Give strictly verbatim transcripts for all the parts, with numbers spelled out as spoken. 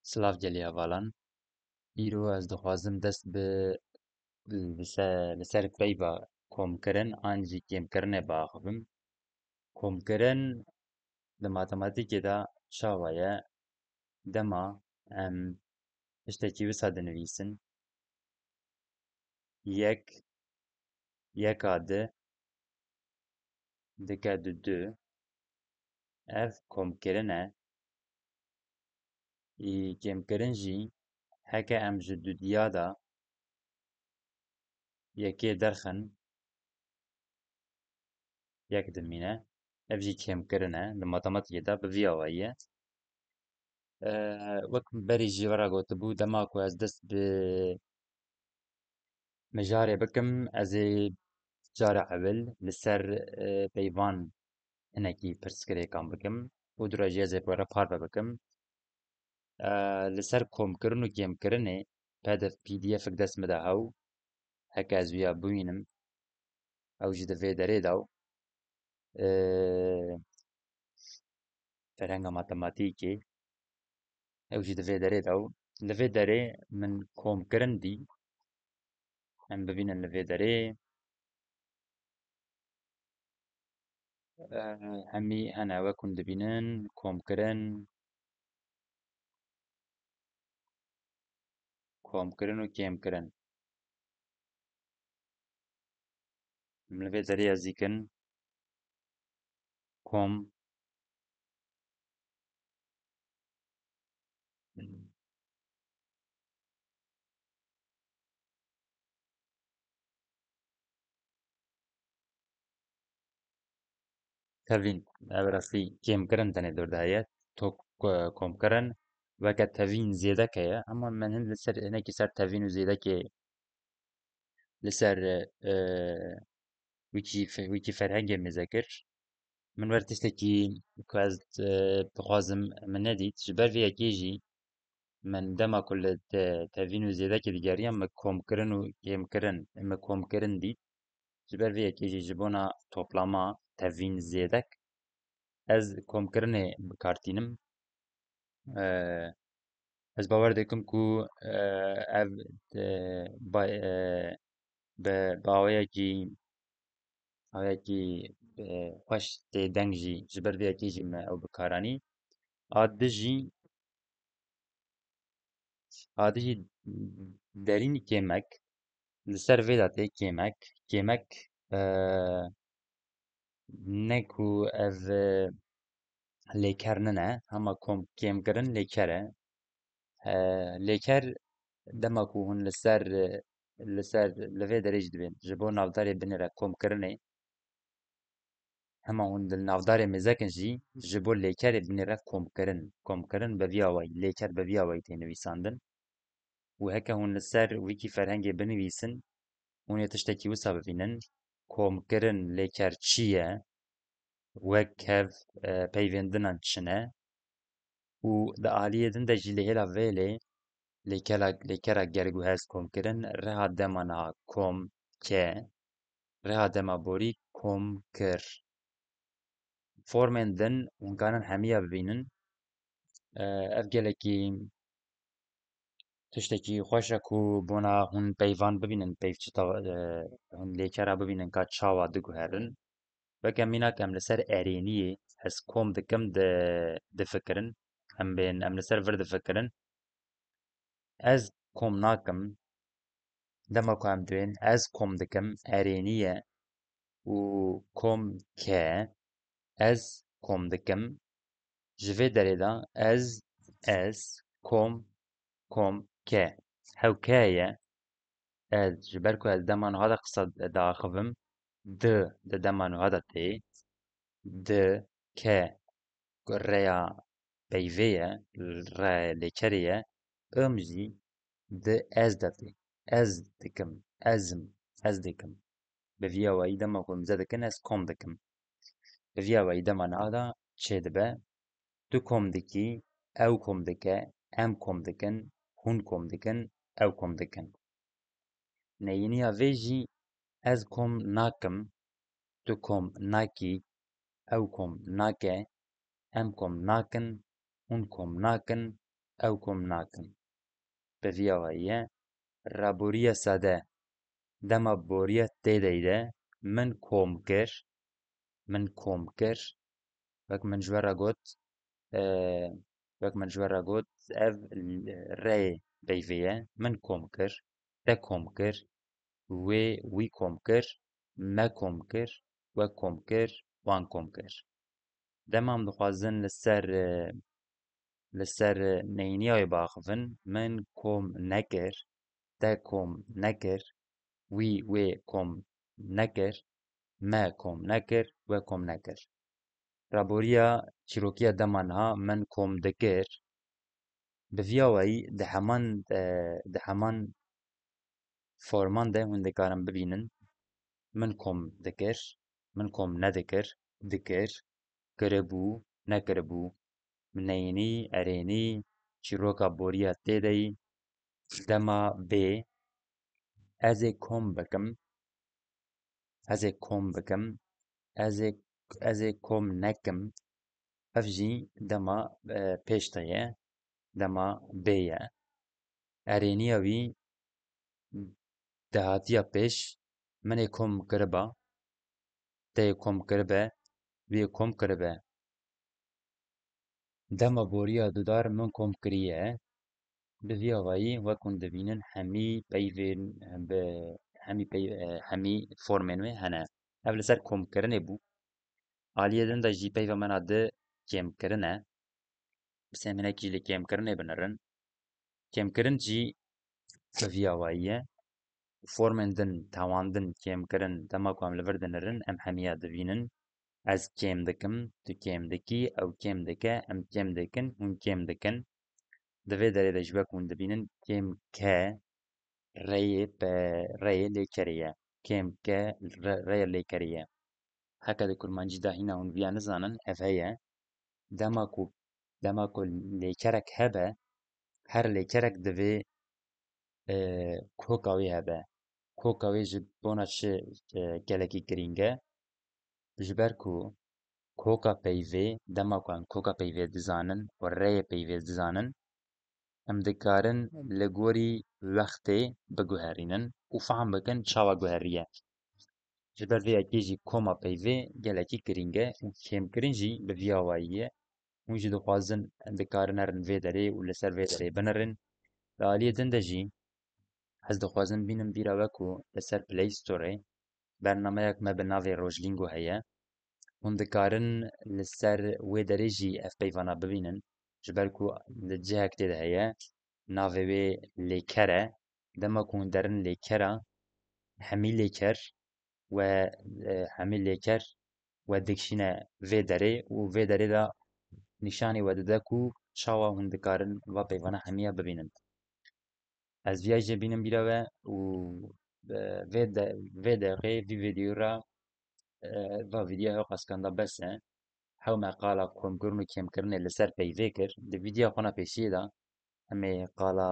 Silav gelî hevalan. Îro ez dixwazim dest bi li se-, li ser peyva komkirin an jî kêmkirinê biaxivim. Komkirin di matematîkê de çawa ye? Dema em tiştekî wisa dinivîsin, yek, yeka di dike du du, ev komkirin e. Î kêmkirin jî heke em ji dudiya de yekê derxin, yek dimîne. Ev jî kêmkirin e. Di matematîkê de bi vî awayî ye. Eee, wek berî jî we re gotibû, dema ku ez dest bi mijarê bikim, ez ê cara ewil li ser, eee, peyvan hinekî pirsgirêkan bikim û dûra jî ez ê bi we re parve bikim. Eee, li ser komkirin û kêmkirinê P D F, P D F-ek dest min de hew, heke ez wîya bibînim, ew jî di vê derê de, eee, ferhenga matematîkê, ew jî di vê derê de, li vê derê min komkirin dî, em bibînin li vê derê. Eh, hemî hene wek hûn dibînin, komkirin, komkirin û kêmkirin. Em li vê derê ez dikin. Kom. Tevîn, ev rastî kêmkirin tenê dor de heye. Tok, e, komkirin weke tevîn zêdek heye. Ama min hin li ser, hinekî ser tevîn û zêdekê li ser, e, wîkî fe-, wîkî ferhengê mêze kir. Min wer tiştekî ku ez, e, dixwazim min nedît. Ji ber vê yekê jî min dema ku li te-, tevîn û zêdekê digeriyam, min komkirin û kêmkirin, min komkirin dît. Ji ber vê yekê jî ji bona toplama tevîn zêdek ez komkirinê bi kar tînim. Eee, ez bawer dikim ku, eee, ev, eee, ba-, eee, bi, bi awayekî, awayekî, eee, xweş tê deng jî, ji ber vê yekê jî me ew bi kar anî. A di jî, a di jî derîn kêmek, li ser vê de tê kêmek. Kêmek, eee, ne ku ev, e, lêker nine, hema kom-, kêmkirin lêker e. E, lêker dema ku hûn li ser, e, li ser, li vê derê jî dibên, ji bo navdarê binêre komkirinê, hema hûn di navdarê mêzekin jî, ji bo lêkerê binêre komkirin. Komkirin bi vî awayî, lêker bi vî awayî tê nivîsandin. Û heke hûn li ser wîkî ferhengê binivîsin, hûn ê tiştekî wisa bibînin, komkirin lêker çi ye, wek hev, e, peyvêndinan çi ne û di aliyê din de jî lê hêla vêlê lêkela-, lêkera gerguhez komkirin, reha dema niha kom ke, reha dema borî kom kir. Formên din hûn karin hemiya bibînin. E, ev gelekî tiştekî xweş e ku bona hûn peyvan bibînin, peyv çita, e, hûn lêkera bibînin ka çawa diguherin. Weke mînak em li ser erêniyê ez kom dikim di, difikirin. Em bên, em li ser vir difikirin. Ez kom nakim. Dema ku em dibên ez kom dikim, erênî ye û kom ke, ez kom dikim. Ji vê derê de ez, ez, kom, kom, ke. Hew ke ye. Ez, ji ber ku ez dema niha de qisa diaxivim, di, di dema niha de tê. Di, ke, ku rêya peyvê ye, rê lêkerê ye, im jî di ez de tê. Ez dikim, ez im, ez dikim. Bi vî awayî dema ku em zê dikin, ez kom dikim. Bi vî awayî dema niha de çêdibe, tu kom dikî, ew kom dike, em kom dikin, hûn kom dikin, ew kom dikin. Neyîniya vê jî ez kom nakim, tu kom nakî, ew kom nake, em kom nakin, hûn kom nakin, ew kom nakin. Bi vî awayî ye. Raboriya sade, dema boriya tê dey de min kom kir, min kom kir. Wek min ji we re got, e, wek min ji we re got, ev reyê peyvê ye. Min kom kir, te kom kir, wê, wî kom kir, me kom kir, we kom kir, wan kom kir. Dema em dixwazin li ser, e, li ser neyniya wê biaxivin, min kom nekir, te kom nekir, wî, wê kom nekir, me kom nekir, we kom nekir. Raboriya çîrokiya dema niha min kom dikir. Bi vî awayî di heman, e, di heman forman de hûn dikarin bibînin. Min kom dikir, min kom nedikir, dikir, kiribû, nekiribû. Neyînî, erênî, çîroka boriya tê de yî, dema bê, ez ê kom bikim, ez ê kom bikim, ez ê, ez ê kom nekim. Ev jî dema, e, pêş de ye, dema bê ye. Erêniya wî dahatiya pêş, min ê kom kiriba, te yê kom kiribe, wî yê kom kiribe. Dema boriya dudar min kom kiriye. Bi vî awayî wek hûn dibînin hemî peyvên, bi hemî pey-, e, hemî formên wê hene. Ev li ser komkirinê bû. Aliyê din de jî peyva me na di kêmkirin e. Bi semînekî jî li kêmkirinê binirin. Kêmkirin jî bi vî awayî ye. Formên din, tewandin, kêmkirin, dema ku em li vir dinirin, em hemiya dibînin. Ez kêm dikim, tu kêm dikî, ew kêm dike, em kêm dikin, hûn kêm dikin. Di vê derê de ji wek hûn dibînin, kêm ke reyê pe-, reyê lêkerê ye. Kêm ke re-, reyê lêkerê ye. Heke di kurmancî de hîna hûn viya nizanin, ev heye. Dema ku, dema ku lêkerek hebe, her lêkerek divê, e, koka wê hebe. Koka wê ji bona çi, e, gelekî girîng e? Ji ber ku koka peyvê, dema ku em koka peyvê dizanin û reyê peyvê dizanin, em dikarin li gorî wextê biguherînin û fehm bikin çawa guheriye. Ji ber vê yekê jî koma peyvê gelekî girîng e û kêmkirin jî bi vî awayî ye. Hûn jî dixwazin, dikarin herin vê derê û li ser vê derê binirin. Li aliyê din de jî ez dixwazim bînim bîra we ku li ser Play Store-ê bernameyek me bi navê Rojlingo heye. Hûn dikarin li ser wê derê jî ev peyvana bibînin. Ji ber ku li cihek tê de heye, navê wê lêker e. Dema ku hûn derin lêkera, hemî lêker we, e, hemî lêker we dikişîne vê derê û vê derê de nîşanî we dide ku çawa hûn dikarin va peyvana hemiya bibînin. Ez viya jê bînim bîra we û, e, vê de-, vê deqê vî vîdeo re, e, va vîdeo hew qaskan da bes e. Hew me qala komkirin û kêmkirinê li ser peyvê kir. Di vîdeo xwe na pêşiyê de em ê qala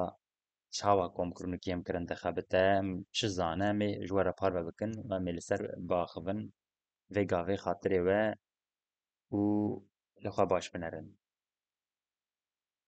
çawa komkirin û kêmkirin dixebite, em çi zane, em ê ji we re parve bikin û em ê li ser biaxivin. Vê gavê xatirê we û li xwe baş binerin.